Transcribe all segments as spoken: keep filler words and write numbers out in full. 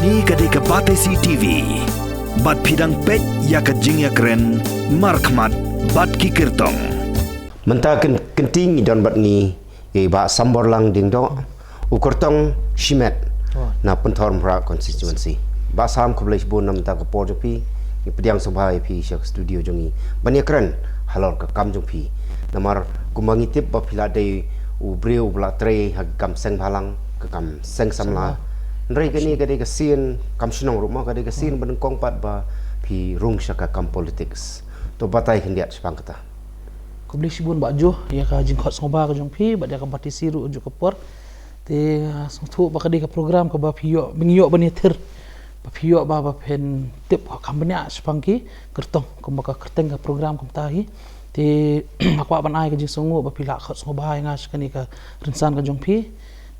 Ïa ka dei ka Batesi T V. Bad phi dang peit ïa ka jingïakren markhmat bad ki kyrtong. Mynta kynti ngi don bad ngi ïa i Bah Samborlang Diengdoh, u kyrtong shimet na Pynthorumkhrah constituency. Bah Sam, khublei shibun na mynta ka por jong phi. Ngi pdiang sngewbha ïa phi sha ka studio jong ngi ban ïakren halor ka kam jong phi. Namar kumba ngi tip ba phi la dei u briew uba la trei ha ka kam seng bhalang, ka kam seng samla. Hynrei kane ka dei ka sien kam shnong ruh mo, ka dei ka sien ba nyngkong pat ba phi rung sha ka kam politics. To batai khyndiat shaphang kata. Khublei shibun Bah Jo ïa ka jingkhot sngewbha ka jong phi bad ïa ka Batesi ruh ha kajuh ka por. Te sngewthuh ba ka dei ka program kaba phi ïoh, ba ngi ïoh ban ïathir, ba phi ïoh ba, ba phin tip ka kam bniah shaphang ki kyrtong, kumba ka kyrteng ka program kumta hi. Te nga kwah ban ai ka jingsngewnguh ba phi la khot sngewbha ïa nga sha kane ka rynsan ka jong phi.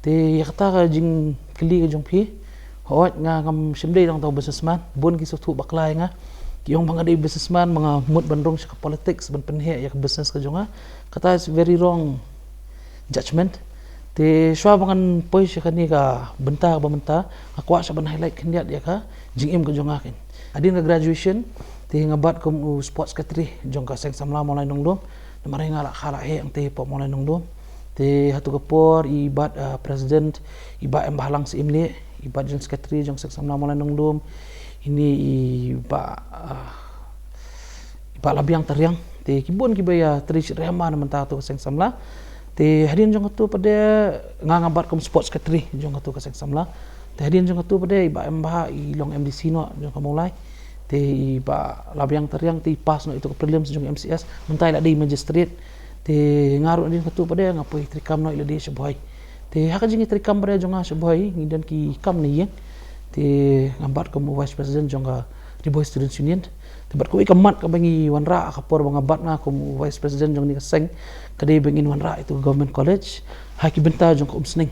Te ïa kata ka jingkylli ka jong phi, hooid, nga ngam shym dei tang uta u businessman. Bun ki sngewthuh bakla ïa nga, ki ong ba nga dei businessman, ba nga mut ban rung sha ka politics ban pynheh ïa ka business ka jong nga. Kata is very wrong judgment. Te shuwa ba ngan poi sha kane ka bynta kaba mynta, nga kwah shuwa ban highlight khyndiat ïa ka jingim ka jong nga keiñ. Hadien ka graduation te nga bat kum u sports secretary jong ka Seng Samla Mawlai Nongdum. Namar nga la kha la heh hangtei hapoh Mawlai Nongdum. Te ha tu ka por i bat, ah, president i Bah M Bhalang Syiemlieh, i bat general secretary jong Seng Samla Mawlai Nongdum. Ine i Bah, ah, i Bah Labiang Tariang. Te ki bun kiba ïatrei shitrei ha ma na mynta ha tu ka Seng Samla. Te hadien jong ha tu pat de nga, nga bat kum sports secretary jong ha tu ka Seng Samla. Te hadien jong ha tu pat de i Bah M Bha i long M D C noh jong ka Mawlai. Te i Bah Labiang Tariang te i pass noh ïa tu ka prelims jong M C S, mynta i la dei magistrate. Te nga ruh hadien ha tu pat de nga poi treikam noh, i la dei sha Bhoi. Te ha ka jingïatreikam pat de jong nga sha Bhoi, ngi don ki kam na ïing. Te nga bat kum u vice president jong ka Ri Bhoi Students Union. Te bad kawei ka mat kaba ngi wanrah ha ka por ba nga bat nga kum u vice president jong kane ka seng, ka dei ba ngin wanrah ïa tu ka government college ha ki bynta jong ka Umsning,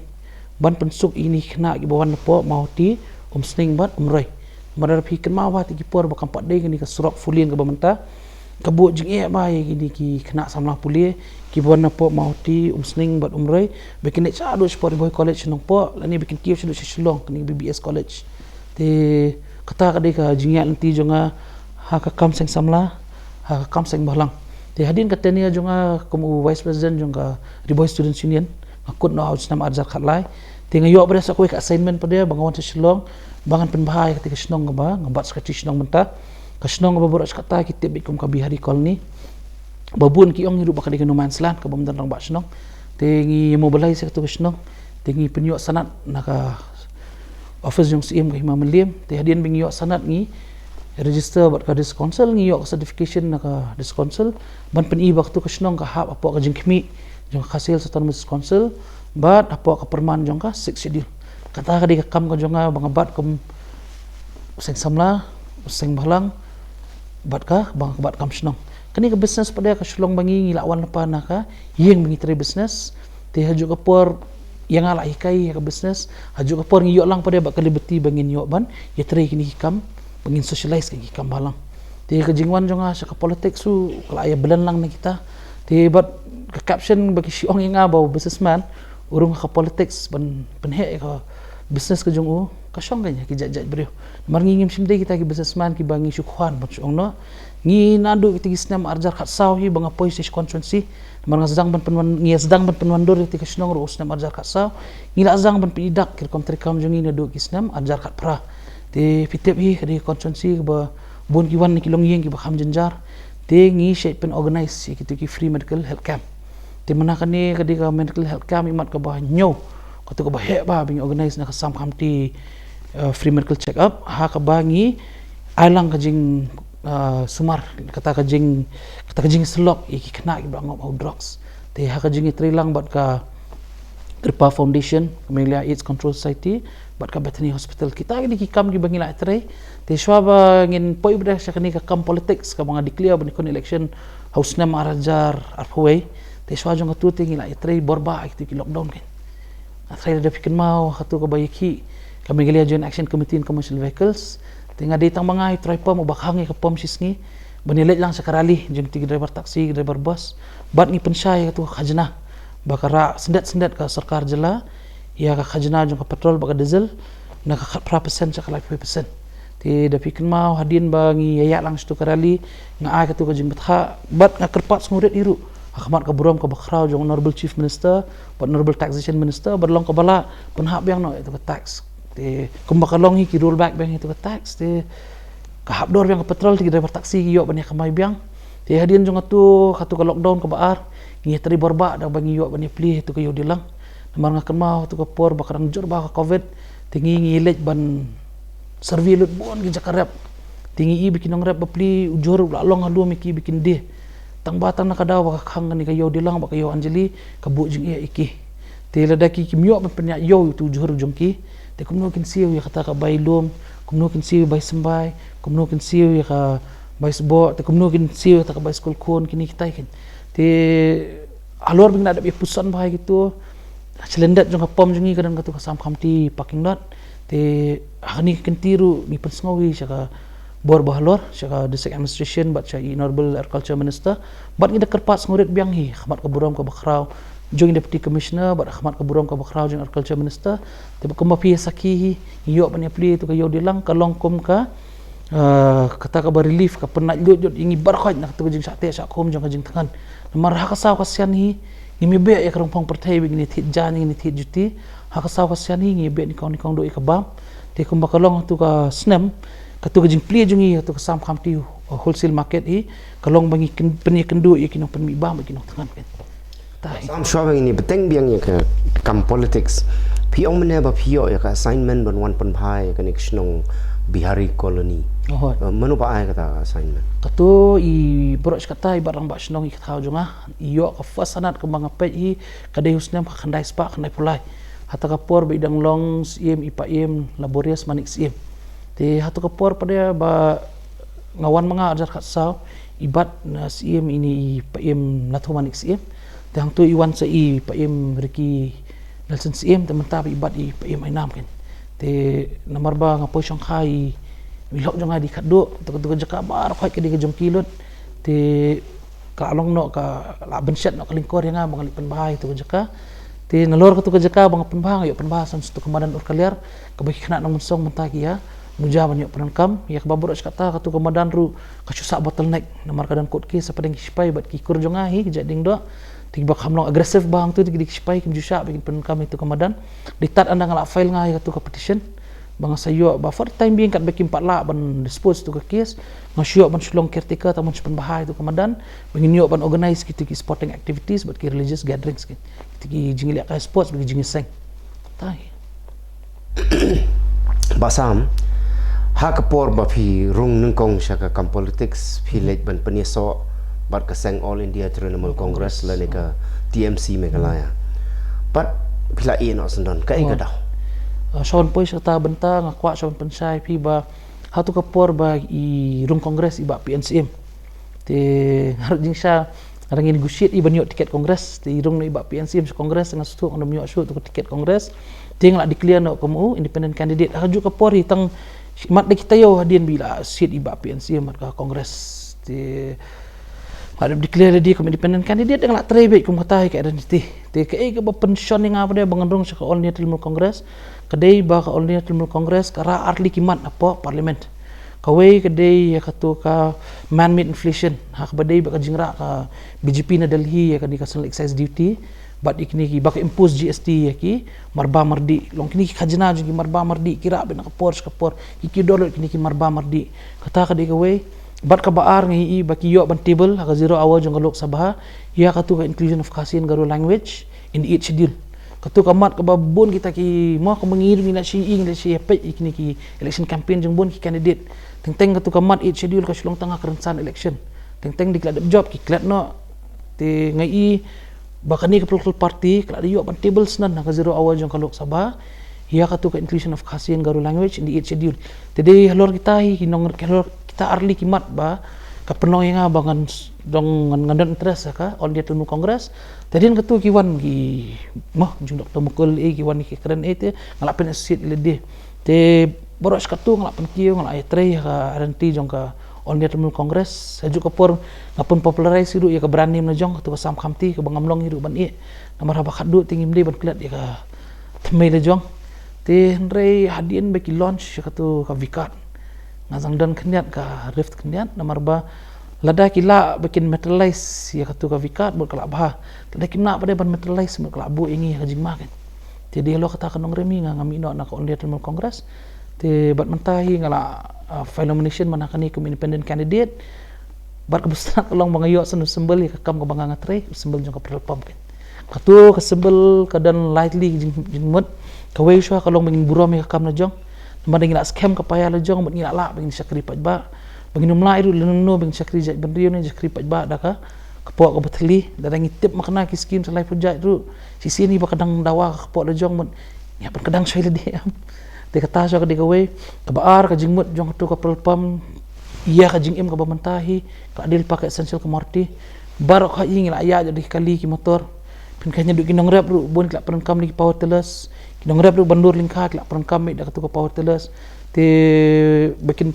ban pynsuk ïa kine ki khynnah kiba wan napoh Mawhati, Umsning bad Umroi. Namar lada phi kynmaw ha kito ki por ba kam pat dei kane ka surok four lane kaba mynta, ka buh jingeh bha ïa kine ki khynnah samla pule kiba wan napoh Mawhati, Umsning bad Umroi, ba kin leit shaduh shapoh Ri Bhoi College sha Nongpoh, lane ba kin kiew shaduh sha Shillong, kane ka B B S College. Te kata ka dei ka jingïaid lynti jong nga ha ka kam seng samla, ha ka kam seng bhalang. Te hadien ka tenure jong nga kum u vice president jong ka Ri Bhoi Students Union, nga kut noh ha u snem ar hajar khatlai. Te nga ïoh pat de sa kawei ka assignment pat de ba ngan wan sha Shillong, ba ngan pynbha ïa kata ka shnong kaba nga bat secretary shnong mynta. Ka shnong kaba baroh shi katta ki tip beit kum ka Bihari Colony. Ba bun ki ong hi ruh ba ka dei ka no man's land, kaba ym don rangbah shnong. Te ngi mobilize ïa katu ka shnong. Te ngi pynïoh sanad na ka office jong Syiem ka Hima Mylliem. Te hadien ba ngi ïoh sanad ngi register bad ka District Council, ngi ïoh ka certification na ka District Council ban pyni ba katu ka shnong ka hap hapoh ka jingkhmih jong ka Khasi Hills Autonomous Council bad hapoh ka pyrman jong ka Sixth Schedule. Kata ka dei ka kam ka jong nga ba nga bat kum seng samla, seng bhalang, bad ka, ba nga bat kam shnong. Kane ka business pat de ka shlong ba ngi, ngi la wan lypa na ka ïing ba ngi trei business. Te ha kajuh ka por ïa nga la hikai ïa ka business. Ha kajuh ka por ngi ïoh lang pat de bad ka liberty ba ngin ïoh ban ïatrei kine ki kam, ba ngin socialize kine ki kam bhalang. Te ka jingwan jong nga sha ka politics ruh ka la ïa blend lang na kita. Te bad ka caption ba ki shu ong ïa nga ba u businessman u rung ha ka politics ban pynheh ïa ka business ka jong u, ka shong kane ki jait jait briew. Namar ngi ngim shym dei kita ki businessman kiba ngi shu khwan ban shu ong noh. Ngi naduh kita ki snem ar hajar khatsaw hi ba nga poi sha constituency. Namar nga sdang ban pynwan, ngi sdang ban pynwandur ïa kita ki shnong ruh u snem ar hajar khatsaw. Ngi la sdang ban pynïaid dak ki rukom treikam jong ngi naduh ki snem ar hajar khatphra. Te phi tip hi ka dei ka constituency kaba bun ki wan na ki longïing kiba kham jynjar. Te ngi shait pyn organize ïa kito ki free medical health camp. Te mynta kane ka dei ka medical health camp imat kaba hynñiew, kato kaba heh bha ba ngi organize na ka Sam Khamti, eh, free medical check up, ha kaba ngi ai lang ka jing, eh, sumar, kata ka jing, kata ka jingsyllok ïa ki khynnah kiba ngop ha u drugs. Te ha ka jingïatrei lang bad ka Kripa Foundation, ka Meghalaya AIDS Control Society, bad ka Bethany Hospital. Kita kine ki kam kiba ngi la ïatrei. Te shuwa ba ngin poi bad sha kane ka kam politics kaba nga declare ban ïakhun election ha u snem ar hajar arphew wei. Te shuwa jong katu te ngi la ïatrei bor bha ha kito ki lockdown keiñ. Nga tharai lada phi kynmaw ha katu kaba ïakhih ka Meghalaya Joint Action Committee on Commercial Vehicles. Te nga dei tang ma nga i trai pom uba khang ïa ka pom shisngi ban ïaleit lang sha ka rally jong kito ki driver taxi, ki driver bus. Bad ngi pynshai ïa katu ka khajna ba ka rah syndet syndet ka sorkar jylla ïa ka khajna jong ka petrol bad ka diesel. na ka khatphra percent sha ka laiphew percent. Te da phi kynmaw hadien ba ngi ïa ïaid lang sha tu ka rally, nga ai katu ka jingbthah bad nga kyrpad sngewrit hi ruh ha khmat ka burom kaba khraw jong Honorable Chief Minister bad Honorable Taxation Minister, bad long kaba lah pynhap biang noh ïa tu ka tax. Te kumba ka long hi, ki roll back biang ïa tu ka tax, te ka hap dor biang ka petrol, te ki driver taxi ki ïoh ban ïa kamai biang. Te hadien jong katu, katu ka lockdown kaba ar, ngi ïa trei borbah da ba ngi ïoh ban ïa plie ïa tu ka ïew dilang. Namar nga kynmaw ha tu ka por ba ka dang jur bha ka covid, te ngi, ngi leit ban survey lut bun ki jaka rep. Te ngi i ba ki nongrep bapli ujor u la long halor ïa ki ba kin die. Tang ba tang na ka daw ba ka khang kane ka ïew dilang bad ka ïew Anjali, ka buh jingeh ïa ki. Te lada ki, kim ïoh ban pynïaid ïew ïa utu u jhur jong ki, te kumno kin siew ïa kata ka bai lum, kumno kin siew ïa bai symbai, kumno kin siew ïa ka bai sboh, te kumno kin siew ïa kata ka bai skul khun, kine kitai kin. Te halor ba ngin da dep ïa puson bha ïa kitu, shalyndet jong ka pom jong ngi ka don katu ka Sam Khamti parking lot. Te ha kane ka kynti ruh ngi pynsngew hi sha ka bor ba halor, sha ka District Administration bad sha i Honorable Agriculture Minister. Bad ngi da kyrpad sngewrit biang hi ha khmat ka burom kaba khraw jong i Deputy Commissioner bad ha khmat ka burom kaba khraw jong i Agriculture Minister. Te bad kumba phi ïa sakhi hi, ngi ïoh ban ïa plie ïa tu ka ïew dilang, ka long kum ka, ah, kata kaba relief, ka pynlait lut lut ïa ngi baroh khoit na katu ka jingshah teh shah khum jong ka jingthngan. Namar ha ka saw ka sian hi ngim ïa beh ïa ka rongphong pyrthei ba ngin ïa thied jaiñ, ngin ïa thied juti. Ha ka saw ka sian hi ngi ïa beh nyngkong nyngkong duh ïa ka bam. Te kumba ka long ha tu ka snem, katu ka jingplie jong ngi ha tu ka Sam Khamti, uh, wholesale market hi, ka long ba ngi kyn-, pynïakynduh ïa ki nongpynmih bam bad ki nongthngan. Tahi. Sam, shuwa ba ngin ïa bteng biang ïa ka kam politics, phi ong mynne ba phi ïoh ïa ka assignment ban wan pynbha ïa kane ka shnong Bihari Colony. Oh, hooid. Eh, mano ba ai kata ka assignment? Katu i baroh shi katta i Rangbah Shnong i kata jong nga, i ïoh ka first hand kumba nga peit hi, ka dei u snem khatkhyndai spah khyndaiphew lai. Ha kata ka por ba i dang long Syiem i Paiem Laborious Manik Syiem. Te ha katu ka por pat de ba nga wan ma nga arjar khatsaw, i bat na Syiem ine i Paiem Nathoo Manik Syiem. Te hangtu i wan sa i Paiem Ricky Nelson Syiem, te mynta ba i bat i Paiem Ainam kin. Te namar ba nga poi shongkha i, i lok jong nga dei khatduh, te katu ka jaka baroh khoit ka dei ka jong ki lut. Te ka la long noh, ka la bynshet noh ka lyngkor ïa nga ba ngan leit pynbha ïa tu ka jaka. Te nalor katu ka jaka ba nga pynbha, nga ïoh pynbha san sha tu ka madan Urkaliar, kaba ki khynnah nongmynsong mynta ki ïa muja ban ïoh pyndonkam. Ïa kaba baroh shi katta, katu ka madan ruh ka shu sah bottleneck namar ka don court case hapdeng ki shipai bad ki kur jong nga hi, ki jait dieng doh. Te kiba kham long aggressive bha hangtu, te ki dei ki shipai, kim ju shah ba kin pyndonkam ïa tu ka madan. Dei tad ynda nga la file nga ïa katu ka petition ba nga sa ïoh ba for the time being katba kim pat lah ban dispose tu ka case, nga shu ïoh ban shu long caretaker, tang ban shu pynbha ïa tu ka madan, ba ngin ïoh ban organize kitu ki sporting activities bad ki religious gatherings, ki, kitu ki jingïalehkai sports bad ki jingïaseng. Tahi. Bah Sam, ha ka por ba phi rung nyngkong sha ka kam politics, phi leit ban pynïasoh bad ka seng All India Trinamool Congress lane ka T M C Meghalaya. Bad phi la ïeh noh syndon, kaei ka daw? Ah, shuwa ban poi sha kata bynta, nga kwah shuwa ban pynshai phi ba ha tu ka por ba i rung Congress i Bah P N Syiem. Te nga ruh jingshisha nga dang ïa negotiate i ban ïoh ticket Congress, te i rung noh i Bah P N Syiem sha Congress, nga sngewthuh ngam ïoh shuh tu ka ticket Congress. Te nga la declare noh kum u independent candidate. Ha kajuh ka por hi tang mat da ki taïew hadien ba i la shit i Bah P N Syiem bad ka Congress. Te nga la declare lade kum independent candidate, nga la trei beit kum kata hi ka identity. Te kaei kaba pynshon ïa nga pat de ba ngan rung sha ka All India Trinamool Congress, ka dei ba ka All India Trinamool Congress ka rah ar tylli ki mat hapoh Parliament. Kawei ka dei ïa katu ka man-made inflation, ha kaba dei bad ka jingrah ka B J P na Delhi ïa kane ka Central Excise Duty bad ïa kine kiba ka impose G S T ïa ki marbam mardih. Long kine ki khajna jong ki marbam mardih ki rah beit na ka por sha ka por, ki kiew dor lut kine ki marbam mardih. Kata ka dei kawei. Bad kaba ar nga ïohi ba ki ïoh ban table ha ka zero hour jong ka Lok Sabha ïa katu ka inclusion of Khasi and Garo language in the eighth schedule. Katu ka mat kaba bun kita ki, mo, kaba ngi ruh ngi la shu ïohi, ngi la shu ïa peit ïa kine ki election campaign jong bun ki candidate. Teng teng katu ka mat eighth schedule ka shu long tang ha ka rynsan election. Teng teng dei ki la dep jop ki klet noh. Te nga ïohi ba kane ka political party ka la dei ïoh ban table syndon ha ka zero hour jong ka Lok Sabha ïa katu ka inclusion of Khasi and Garo language in the eighth schedule. Te dei halor kita hi, ki nong, halor kita ar tylli ki mat ba ka pynlong ïa nga ba ngan s-, dong ngan, ngan don interest ha ka All India Trinamool Congress. Te hadien katu ki wan ki, mo, jong Doctor Mukul, eh, ki wan ki kren, eh, te nga la pyn-associate lade. Te baroh shi katta nga la pynkiew, nga la ïatrei ha ka identity jong ka All India Trinamool Congress. Ha kajuh ka por nga pyn-popularize hi ruh ïa ka brand name la jong, katu ka Sam Khamti, kaba ngam long hi ruh ban ïeh. Namar haba khatduh te ngim dei ban klet ïa ka thymmei la jong. Te hynrei hadien ba ki launch ïa katu ka V-card, nga sdang don khyndiat ka rift khyndiat, namar ba lada ki lah ba kin materialize ïa katu ka V-card, bad ka lah bha. Lada kim lah pat de ban materialize, bad ka lah buh ïa ngi ha ka jingma kein. Te dei halor kata ka nongrim hi nga, nga mih noh na ka All India Trinamool Congress. Te bad mynta hi nga la, ah, file nomination man ha kane kum independent candidate. Bad kaba sngewtynnat ka long ba nga ïoh sa u symbol ïa ka kam kaba nga nga trei, u symbol jong ka petrol pump kein. Katu ka symbol ka don lai tylli ki jing, jingmut. Kawei shuwa ka long ba ngin burom ïa ka kam la jong. Namar da ngi la skhem ka paia la jong, bad ngi la lah ba ngin shakri paidbah. Ba ngin ym lah ruh lehnohnoh ba ngin shakri jaitbynriew ne shakri paidbah da ka kpoh kaba thylli. Lada ngi tip makna ki skim sa laiphew jait ruh, shisien hi ba ka dang dawa ka kpoh la jong, bad ngi hap ban kdang shai lade em. Te kata shuwa ka dei kawei. Kaba ar, ka jingmut jong katu ka petrol pump ïa ka jingim kaba mynta hi, ka la dei lypa ka essential commodity. Baroh khoit hi ngi la ïaid da ki kali ki motor. Pynkheiñ naduh ki nongrep ruh, bun ki la pyndonkam da ki power tillers. Ki nongrep ruh ban dur lyngkha ki la pyndonkam beit da katu ka power tillers. Te ba kin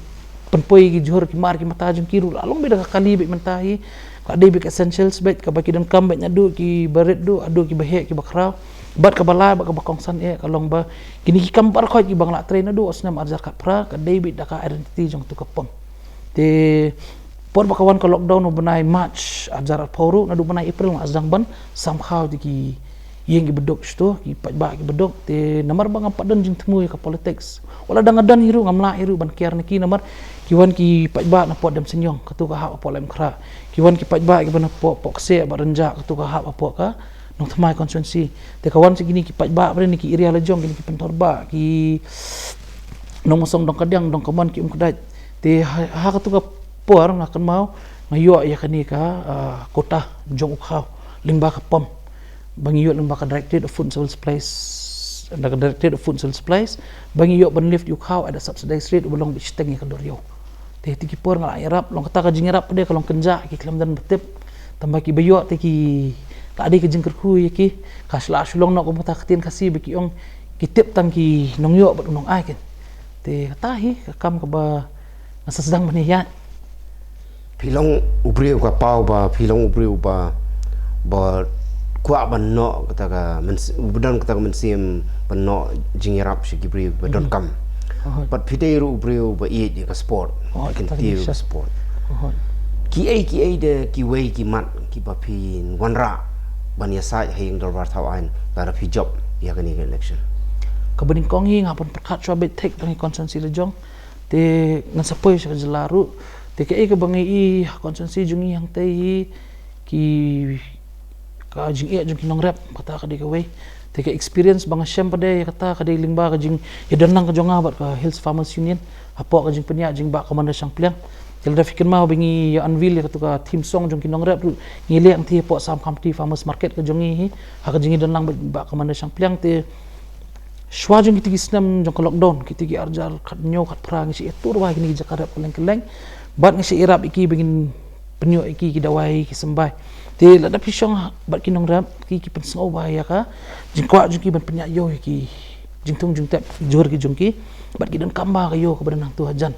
pynpoi ki jhur ki mar ki mata jong ki ruh la long beit da ka kali beit mynta hi. Ka la dei beit ka essentials beit, kaba ki donkam beit naduh kiba rit duh haduh kiba heh kiba khraw. Bad kaba lai bad kaba kongsan eh ka long ba kine ki kam baroh khoit kiba nga la trei naduh ha u snem ar hajar khatphra, ka dei beit da ka identity jong katu ka pump. Te por ba ka wan ka lockdown u bnai March ar hajar arphew ruh, naduh bnai April nga la sdang ban sam khaw ïa ki ïing kiba duk shato, ki paidbah kiba duk. Te namar ba ngam pat don jingthmu ïa ka politics, wat la dang nga don hi ruh, ngam lah hi ruh ban kiar na ki, namar ki wan ki paidbah na Poh Diamseiñiong, katu ka hap hapoh Laitumkhrah. Ki wan ki paidbah kiba na Poh, Poh Kseh bad Rynjah, katu ka hap hapoh ka Nongthymmai constituency. Te ka wan sa kine ki paidbah bad na ki area la jong, kine ki Pynthor Bah, ki Nongmynsong, Dongkadiang, Dongkamon, ki Umkdait. Te ha, ha katu ka por nga kynmaw nga ïoh ïa kane ka, ah, quota jong u khaw lyngba ka pump. Ba ngi ïoh lyngba ka Directorate of Food and Civil Supplies, da ka Directorate of Food and Civil Supplies, ba ngi ïoh ban lift ïa u khaw at a subsidized rate uba long beit shiteng ïa ka duriaw. Te, te ki por nga la ïarap, long kata ka jingïarap pat de ka long kynjah, ki khlem don ba tip. Tangba kiba ïoh te ki, ka dei ka jingkyrkhu ïa ki, ka shu la shu long noh kum kata ka ktien Khasi ba ki ong, ki tip tang ki nongïoh bad u nongai kein. Te kata hi ka kam kaba nga sa sdang ban ïaid. Phi long u briew, ka paw ba phi long u briew ba, ba kwah ban noh kata ka myns-, ba don kata ka mynsiem ban noh jingïarap sha ki briew ba donkam. Hooid. Bad phi dei ruh u briew ba ïeit ïa ka sport. Hooid, kata ka dei ka sport. Hooid. Kiei kiei de kiwei ki mat kiba phi wanrah ban ïasaid ha ïing dorbar thaw aiñ lada phi jop ïa kane ka election? Kaba nyngkong hi nga hap ban pyrkhat shuwa beit thik tang ïa ka constituency la jong. Te ngan sa poi sha ka jylla ruh. Te kaei kaba nga ïohi ha constituency jong ngi hangtei hi, ki, ka jingeh jong ki nongrep, kata ka dei kawei. Te ka experience ba nga shem pat de ïa kata ka dei lyngba ka jingïadon lang ka jong nga bad ka Hills Farmers Union hapoh ka jingpynïaid jong i Bah Commander Shangpliang. Te lada phi kynmaw ba ngi ïa unveil ïa katu ka theme song jong ki nongrep ruh, ngi leh hangtei hapoh Assam Commodity Farmers Market ka jong ngi hi, ha ka jingïadon lang bad i Bah Commander Shangpliang. Te shuwa jong kiti ki snem jong ka lockdown, kiti ki ar hajar khathynñiew khatphra, ngi shait ïa tur bha ha kine ki jaka rep kylleng kylleng. Bad ngi shait ïarap ïa ki ba ngin pynïoh ïa ki ki dawai ki symbai. Te lada phi shong bad ki nongrep, ki, ki pynsngew bha ïa ka jingkwah jong ki ban pynïaid ïew ïa ki jingthung jingtep, jhur ki jong ki. Bad ki donkam bha ka ïew kaba don hangto hajan.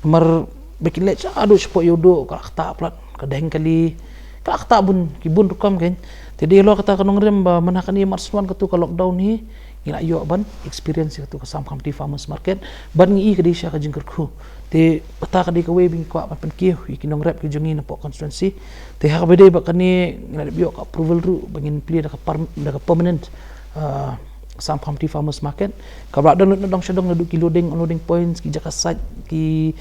Namar ba ki leit sha haduh shapoh ïewduh, ka la ktah palat, ka deng kali, ka la ktah bun, ki bun rukom kein. Te dei halor kata ka nongrim ba mynta kane mar shu wan katu ka lockdown hi, ngi la ïoh ban experience ïa katu ka Assam Commodity Farmers Market, bad ngi i ka dei shisha ka jingkyrkhu. Te kata ka dei kawei ba ngi kwah ban pynkiew ïa ki nongrep ki jong ngi napoh constituency. Te ha kaba dei bad kane ngi la dep ïoh ka approval ruh ba ngin plie da ka par-, da ka permanent, ah, Assam Commodity Farmers Market. Kaba la don lut na dong sha dong, naduh ki loading, unloading points, ki jaka sait, ki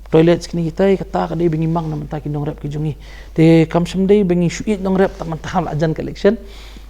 toilets, kine kitai, kata ka dei ba ngi mang na bynta ki nongrep ki jong ngi. Te kam shym dei ba ngi shu ïeit nongrep tang mynta la jan ka election.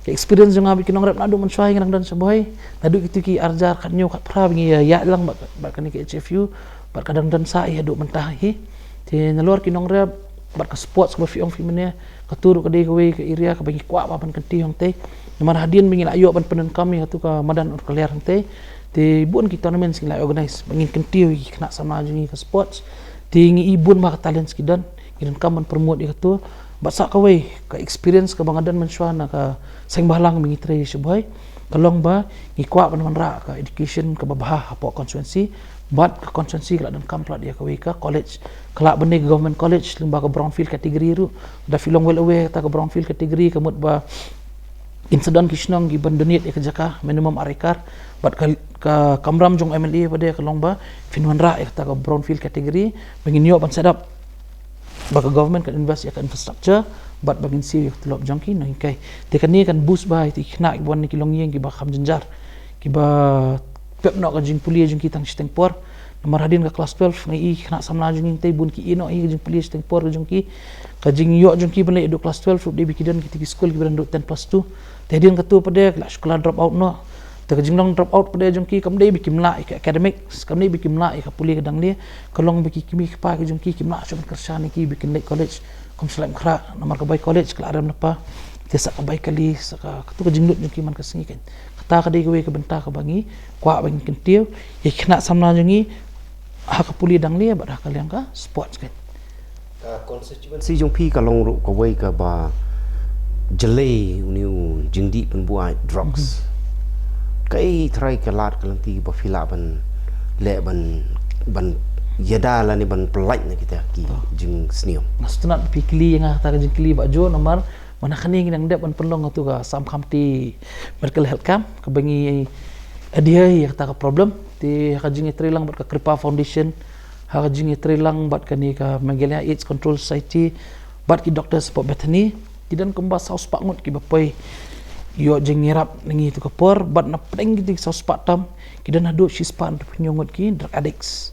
Ka experience jong nga bad ki nongrep naduh mynshuwa hi nga dang don sha Bhoi, naduh kito ki ar hajar khathynñiew khatphra ba ngi ïa ïaid lang bad, bad kane ka H F U, bad ka dang don sha hi haduh mynta hi. Te nalor ki nongrep bad ka sports kaba phi ong phi mynne, katu ruh ka dei kawei ka area kaba ngi kwah bha ban kyntiew hangtei. Namar hadien ba ngi la ïoh ban pyndonkam ïa katu ka madan Urkaliar hangtei, te bun ki tournaments ngi la organize ba ngin kyntiew ïa ki khynnah samla jong ngi ka sports. Te ngi i bun bha ka talents ki don, ngi donkam ban promote ïa katu. Bad sa kawei ka experience kaba nga don mynshuwa na ka seng bhalang ba ngi trei sha Bhoi, ka long ba ngi kwah ban wanrah ka education kaba bha hapoh constituency. Bad ka constituency ka la donkam palat ïa kawei ka college, ka lah ban dei ka government college lyngba ka brownfield category ruh. Lada phi long well aware, kata ka brownfield category ka mut ba Ngin sa don ki shnong ki ban donate ïa ka jaka minimum ar ekar, bad ka, ka kamram jong M L A pat de ka long ba phin wanrah ïa kata ka brownfield category ba ngin ïoh ban set up, ba ka government kan invest ïa ka infrastructure, bad ba ngin siew ïa ka tulop jong ki nonghikai. Te kane kan boost bha ïa ki khynnah kiba wan na ki longïing kiba kham jynjar, kiba pep noh ka jingpule jong ki tang shiteng por. Namar hadien ka class twelve nga i ki khynnah samla jong ngi te bun ki ïeh noh ïa ka jingpule shiteng por ka jong ki. Ka jingïoh jong ki ban leit haduh class twelve ruh dei ba ki don kita ki skul kiba dang duh ten plus two. Te hadien katu pat de ki la shu kylla drop out noh. Te ka jinglong drop out pat de jong ki kam dei ba kim lah ïa ka academics, kam dei ba kim lah ïa ka pule ka dang lieh. Ka long ba ki kmie ki kpa ki jong ki kim lah shuh ban kyrshan ïa ki ba kin leit college. Kum shu leit khra namar ka bai college ka la rem lypa. Te sa ka bai kali, sa ka, katu ka jinglut jong ki man ka sngi kan. Kata ka dei kawei ka bynta kaba ngi kwah ba ngin kyntiew ïa ki khynnah samla jong ngi ha ka pule dang lieh bad ha ka liang ka sports kan. Ka constituency jong phi ka long ruh kawei kaba jlei une u jingdih pynbuaid drugs. Kaei trai ka lad ka lynti ba phi lah ban leh ban, ban ïada lane ban pyllait na kita ki jingsniew. Nga sngewtynnat phi kylli ïa nga kata ka jingkylli ba jur namar mynta kane ngi dang dep ban pynlong katu ka Assam County Medical Health Camp kaba ngi adhere ïa kata ka problem. Te ha ka jingïatreilang bad ka Kripa Foundation, ha ka jingïatreilang bad kane ka Meghalaya AIDS Control Society, bad ki doctors hapoh Bethany, ki don kumba saw spah ngut kiba poi ïoh jingïarap na ngi tu ka por, bad na pdeng kita ki saw spah tam, ki don haduh shi spah hynriewphew hynñiew ngut ki drug addicts.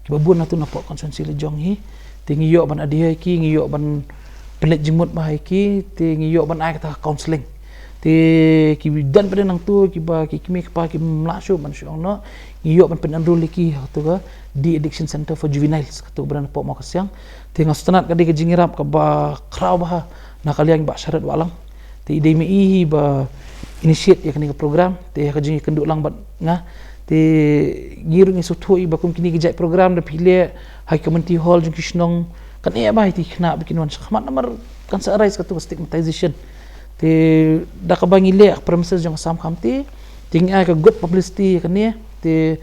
Kiba bun na tu na poh constituency la jong hi. Te ngi ïoh ban adhere ïa ki, ngi ïoh ban pynleit jingmut bha ïa ki, te ngi ïoh ban ai kata ka counseling. Te ki don pat de nangtu kiba ki kmie ki kpa kim lah shuh ban shu ong noh, ngi ïoh ban pyn-enroll ïa ki ha katu ka De-Addiction Center for Juveniles, katu ba don hapoh Mawkasiang. Te nga sngewtynnat ka dei ka jingïarap kaba khraw bha na ka liang i Bah Sharad Wahlang. Te i dei ma i hi ba initiate ïa kane ka program, te ha ka jingïakynduh lang bad nga. Te ngi ruh ngi sngewthuh i ba kum kine ki jait program da phi leh ha ki community hall jong ki shnong, kan eh bha ïa ki khynnah ba kin wan shakhmat namar kan sa arise katu ka stigmatization. Te da kaba ngi leh ha ka premises jong ka Assam County, te ngi ai ka good publicity ïa kane, te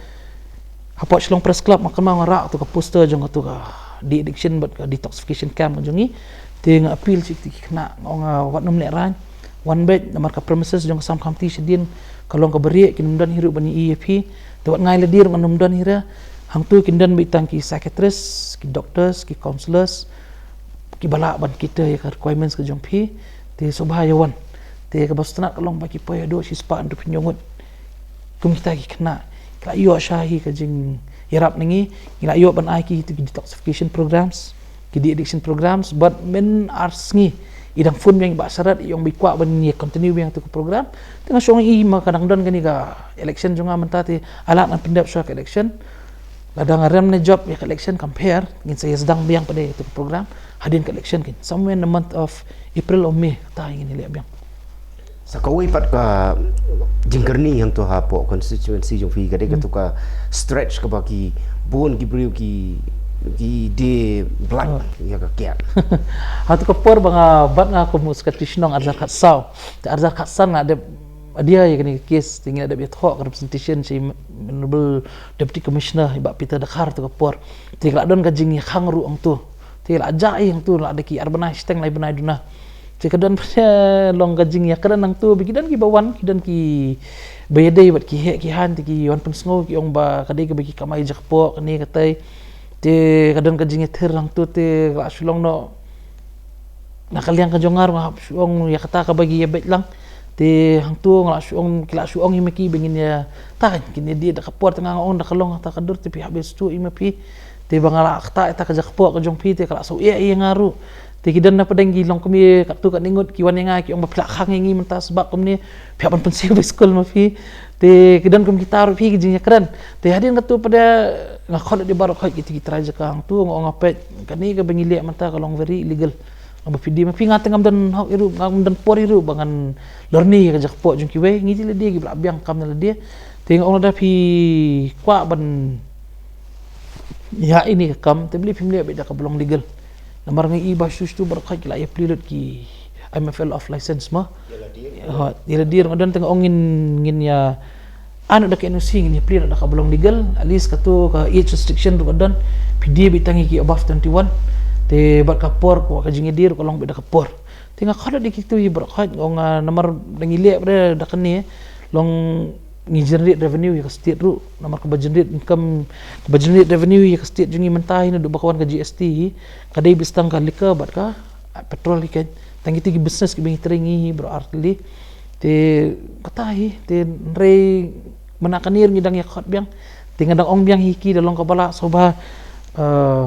hapoh Shillong Press Club ma kynmaw nga rah tu ka poster jong katu ka de-addiction bad ka detoxification camp ka jong ngi. Te nga appeal sha kita ki khynnah, nga ong, ah, wat nym lehraiñ, wan beit namar ka premises jong ka Assam County shadien ka long kaba rieh, kin ym don hi ruh ban ïohi ïa phi. Te wat nga ïa lade ruh ngan ym don hi ruh. Hangtu kin don beit tang ki psychiatrist, ki doctors, ki counsellors, kiba lah ban cater ïa ka requirements ka jong phi. Te sngewbha ïa wan. Te kaba sngewtynnat ka long ba ki poi haduh shi spah hynriewphew hynñiew ngut. Kum kita ki khynnah ki la ïoh shah hi ka jingïarap na ngi, ngi la ïoh ban ai ki tu ki detoxification programs, ki de-addiction programs, bad mynta ar sngi i dang phone biang i Bah Sharad, i ong ba i kwah ban ïa continue biang tu ka program. Te nga shu ong i ma ka dang don kane ka election jong nga mynta te ai lad ngan pyndep shuwa ka election. Lada nga rem ne jop ïa ka election compare, ngin sa ïa sdang biang pat de ïa tu ka program hadien ka election kin. Somewhere in the month of April or May, kata ngin ïa leh biang. Sa kawei pat ka jingkyrni hangtu hapoh constituency jong phi ka dei katu ka stretch kaba ki bun ki briew ki, ki die blood ïa ka kiad. Hatu ka por ba nga bat nga kum u secretary shnong arhajar khatsaw. Te arhajar khatsan nga dep adhere ïa kane ka case, te ngi la dep ïathoh ka representation sha i Honorable Deputy Commissioner i Bah Peter Dkhar tu ka por. Te ka la don ka jingïakhang ruh hangtu. Te la jah ïa hangtu la da ki ar bnai shiteng lai bnai duna. Te ka don pynlong ka jingïakren hangtu ba ki don kiba wan, ki don kiba ïadei bad ki heh ki haiñ, te ki wan pynsngew ki ong ba ka dei kaba ki kamai jakpoh kane katai. Te ka don ka jingïathir hangtu te ka la shu long noh. Na ka liang ka jong nga ruh nga hap shu ong ïa kata kaba ki ïa beit lang. Te hangtu nga la shu ong, ki la shu ong ïa ma ki ba ngin ïa, ta kan kin ïa dih da ka por, te nga ong da ka long kata ka dur te phi hap ïa sngewthuh ïa ma phi. Te ba nga la ktah ïa kata ka jakpoh ka jong phi te ka la shu ïa ïa nga ruh. Te ki don na pdeng ki long kum ïa katto katne ngut ki wan ïa nga ki ong ba phi la khang ïa ngi mynta sbak kumne, phi hap ban pynsiew ba skul ma phi. Te ki don kum kita ruh phi ki jingïakren. Te hadien katto pat de nga khot ïa baroh khoit kito ki trai jaka hangtu, nga ong nga peit kane kaba ngi leh mynta ka long very illegal. Ba phi die ma phi, nga te ngam don hok ïa ruh, ngam don por ïa ruh ba ngan lorni ïa ka jakpoh jong kiwei, ngi te lade kiba la biang kam na lade. Te nga ong lada phi kwah ban ïa ïa kane ka kam te balei phim leh beit da kaba long legal. Namar nga i ba shuh shuh baroh khoit ki la ïa plie lut ki M F L off license mo. Ïa lade ruh nga don, te nga ong ngin, ngin ïa ai noh da ka N O C, ngin ïa plie noh da kaba long legal. At least kato ka age restriction ruh ka don. Phi die beit tang ïa ki above twenty-one. Te bad ka por, ka jingïadie ruh ka long beit da ka por. Te nga khot ïa kitu hi baroh khoit, nga ong, ah, namar da ngi leh ba da kane long ngi generate revenue ïa ka state ruh, namar kaba generate income, kaba generate revenue ïa ka state jong ngi mynta hi naduh ba ka wan ka G S T hi, ka dei beit tang ka liquor bad ka, ah, petrol hi kan. Tang kitu ki business kiba ngi trei ngi hi baroh artylli. Te kata hi, te hynrei mynta kane ruh ngi dang ïa khot biang. Te nga dang ong biang hi ki da long kaba lah shuh ba, eh,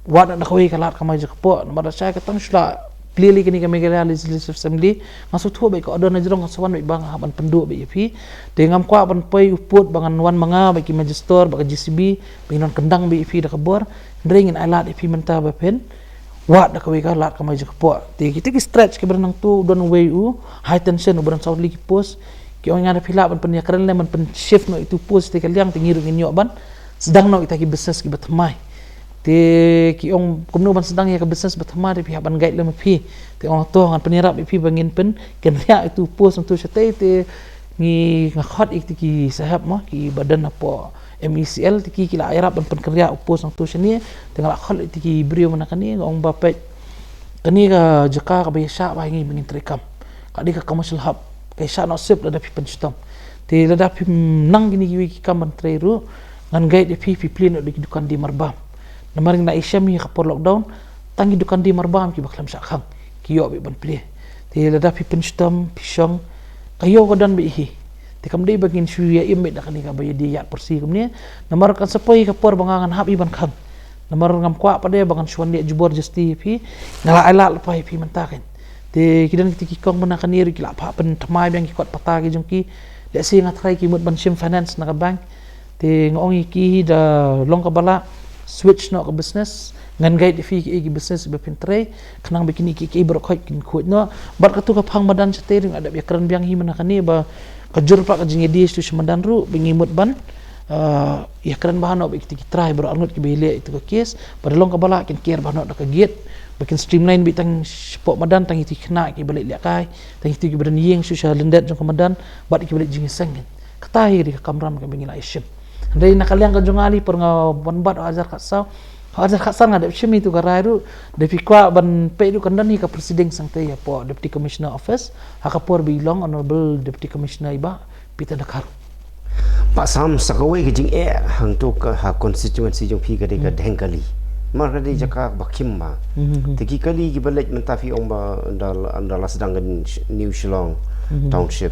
wad noh da kawei ka lad kamai jong ka kpoh, namar da shai ka tang shu la plie lei kane ka Meghalaya Legislative Assembly, nga sngewthuh ba ka order na jrong, nga shu wan ba nga hap ban pynduh ba ïa phi. Te ngam kwah ban poi u pud ba ngan wan ma nga bad ki magistrate bad ka J C B ba ngin wan kyndang ba ïa phi da ka bor. Hynrei ngin ai lad ïa phi mynta ba phin wad da kawei ka lad kamai jong ka kpoh. Te kita ki stretch kiba don hangtu, don uwei u high tension uba don saw tylli ki post. Ki ong nga da phi lah ban pynïakren lem, ban pynshift noh itu post te ka liang, te ngi ruh ngin ïoh ban sdang noh kita ki business kiba thymmai. Te ki ong kumno ban sdang ïa ka business ba thymmai, te phi hap ban guide lem ma phi. Te ong to ngan pynïarap ïa phi ba ngin pynkynriah itu post hangtu shatei. Te ngi, nga khot ïa kita ki sahep mo, kiba don hapoh M E C L, te ki, ki la ïarap ban pynkynriah u post hangtu shane. Te nga la khot ïa kita ki briew mynta kane, nga ong ba peit, kane ka jaka kaba ïaishah bha ïa ngi ba ngin trei kam. Ka dei ka commercial hub, ka ïaishah noh sip lada phi pynshitom. Te lada phim nang kine kiwei ki kam ban trei ruh, ngan guide ïa phi, phi plie noh da ki dukan die marbam. Namar ngi la ïashem ïa ka por lockdown, tang ki dukan die marbam kiba khlem shah khang, ki ïoh beit ban plie. Te lada phi pynshitom, phi shong, ka ïew ka don beit hi. Te kam dei ba ngin shu ïa im beit da kane kaba ïadie ïaid pyrsi kumne. Namar kan sa poi ka por ba nga ngan hap hi ban khang. Namar ngam kwah pat de ba ngan shu wan leh jubor jasti ïa phi. Nga la ai lad lypa ïa phi mynta kan. Te ki don kita ki kong mynta kane ruh ki la phah pynthymmai biang ki kot pata ki jong ki. Lehse nga tharai ki mut ban shim finance na ka bank. Te nga ong ïa ki hi da long kaba lah, switch noh ka business, ngan guide ïa phi kiei ki business ba phin trei, khnang ba kine kiei kiei baroh khoit kin khuid noh. Bad katu ka phang madan shatei ruh nga dep ïakren biang hi mynta kane ba ka jur pat ka jingïadie sha madan ruh ba ngi mut ban, ah, ïakren bha noh bad kita ki trai baroh arngut kiba ïaleh ïa itu ka case, ba da long kaba lah kin ker bha noh da ka gate, ba kin streamline beit tang shapoh madan, tang ïa kita ki khynnah kiba leit lehkai, tang ïa kita kiba don ïing sha lyndet jong ka madan, bad kiba leit jingïaseng kan. Kata hi ka dei ka kamram kaba ngi la ïashim. Hynrei na ka liang ka jong nga, lei por nga wan bat ha hajar khatsaw, ha hajar khatsan nga dep shim ïa itu ka rai ruh, da phi kwah ban peit ruh kan don hi ka proceedings hangtei hapoh Deputy Commissioner Office, ha ka por ba i long Honourable Deputy Commissioner i Bah Peter Dkhar. Bah Sam, sa kawei ka jingeh hangtu ka ha constituency jong phi ka dei ka Dhengkali. Namar ka dei jaka ba khim bha. Te ki kali kiba leit mynta phi ong ba ynda la, ynda la sdang ka New Shillong Township.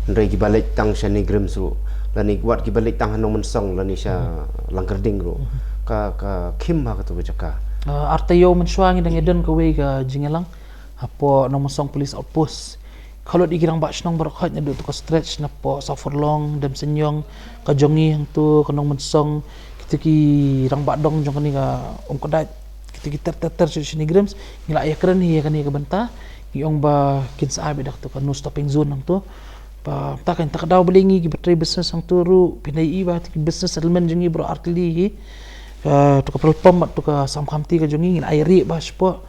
Hynrei kiba leit tang sha NEIGRIHMS ruh, lane wat kiba leit tang ha Nongmynsong lane sha Langkyrding ruh, ka, ka khim bha katu ka jaka. Ah, arta ïew mynshuwa ngi dang ïadon kawei ka jingïalang hapoh Nongmynsong Police Outpost. Ka lut ïa ki rangbah shnong baroh khoit naduh tu ka stretch napoh Sawforlong, Demsenyong, ka jong ngi hangtu, ka Nongmynsong, kita ki rangbah dong jong kane ka Umkdait, kita ki ter ter ter sha NEIGRIHMS. Ngi la ïakren hi ïa kane ka bynta, ngi ong ba kin sa ai beit da katu ka no stopping zone hangtu. Ba ta ka, ta ka daw balei ngi kiba trei business hangtu ruh, phin ïohi ba kita ki business settlement jong ngi baroh artylli hi, ka, tu ka petrol pump bad tu ka Samkhamti ka jong ngi, ngi la ïa rieh bha shapoh.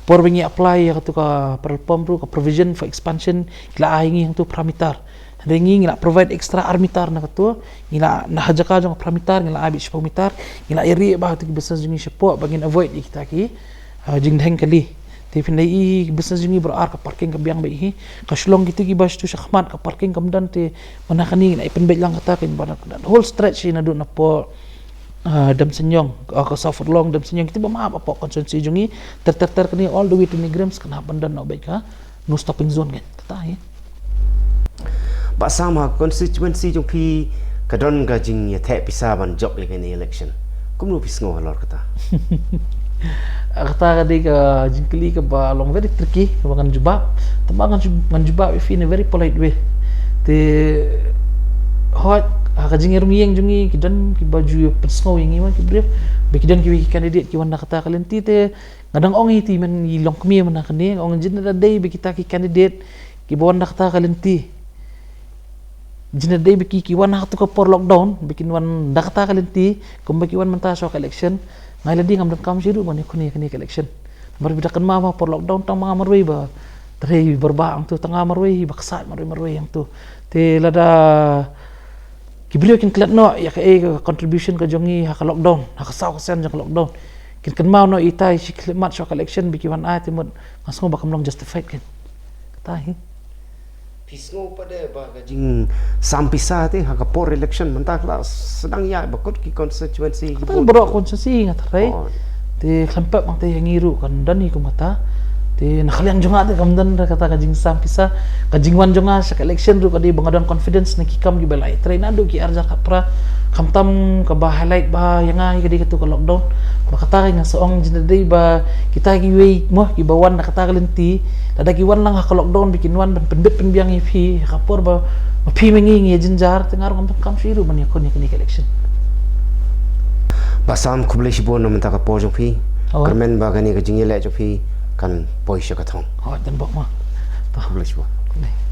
Por ba ngi apply ïa katu ka petrol pump ruh, ka provision for expansion ki la ai ngi hangtu phra meter. Hynrei ngi, ngi la provide extra ar meter na katu, ngi la, na ha jaka jong ka phra meter ngi la ai beit shiphew meter, ngi la ïa rieh bha katu ki business jong ngi shapoh ba ngin avoid ïa kita ki, ah, jingdheng kali. Te phin ïohi ki business jong ngi baroh ar ka parking ka biang beit hi. Ka Shillong kita kiba sha tu sha khmat ka parking kam don, te mynta kane ngi la ïa pynbeit lang kata kan ba that whole stretch hi naduh napoh ah, Demsenyong, ah, ka Sawforlong, Demsenyong, kita ba map hapoh constituency jong ngi, ter ter ter kane all the way to NEIGRIHMS kan hap ban don noh beit ka no stopping zone kan. Kata hi. Bah Sam, ha constituency jong phi ka don ka jingïatheh pisa ban jop ïa kane election. Kumno phi sngew halor kata? Ah, kata ka dei ka jingkylli kaba long very tricky, kaba ngan jubab. Tangba ngan ju-, ngan jubab ïa phi in a very polite way. Te hooid, ha ka jingïarung ïing jong ngi ki don kiba ju pynsngew ïa ngi ma ki briew. Ba ki don kiwei ki candidate ki wan da kata ka lynti, te nga dang ong ïa ti man i longkmie mynta kane, nga ong jin da dei ba kita ki candidate kiba wan da kata ka lynti, jin da dei ba ki, ki wan ha katu ka por lockdown, ba kin wan da kata ka lynti, kumba ki wan mynta shuwa ka election. Nga ïa lade ngam donkam shuh ruh ban ïakhun ïa kane ka election. Namar ba da kynmaw ba por lockdown tang ma nga marwei ba trei bor ba hangtu, tang nga marwei ba ksaid marwei marwei hangtu. Te lada ki briew kin klet noh ïa kaei ka contribution ka jong ngi ha ka lockdown, ha ka saw ka sien jong ka lockdown, Kin kynmaw noh ita i shi khyllipmat shuwa ka election ba ki wan ai te mut nga sngew ba kam long justified kin. Kata hi. Phi sngew pat de ba ka jingsam pisa te ha ka por election mynta ka la sdang ïaid ba kut ki constituency ki Kata vote. Baroh constituency nga tharai. Oh. Te khlem pep ngan te ha ngi ruh kan don hi kum kata. Te na ka liang jong nga te kam don re kata ka jingsam pisa. Ka jingwan jong nga sha ka election ruh ka dei ba nga don confidence na ki kam kiba la ïatrei naduh ki arjar khatphra. Khamtam kaba highlight ba ïa nga hi ka dei katu ka lockdown. Ba kata ka nga sa ong jin dei ba kita kiwei mo kiba wan na kata ka lynti. Lada ki wan lang ha ka lockdown ba kin wan ban pynbit pynbiang ïa phi ha ka por ba ma phi ma ngi ngi ïa jynjar te nga ruh ngam kam shu ïa ruh ban ïakhun ïa kane ka election. Bah Sam, khublei shibun na mynta ka por jong phi. Oh. Kyrmen ba kane ka jingïaleh jong phi kan poi sha ka thong. Oh, dan bok ma. Khublei shibun. Khublei.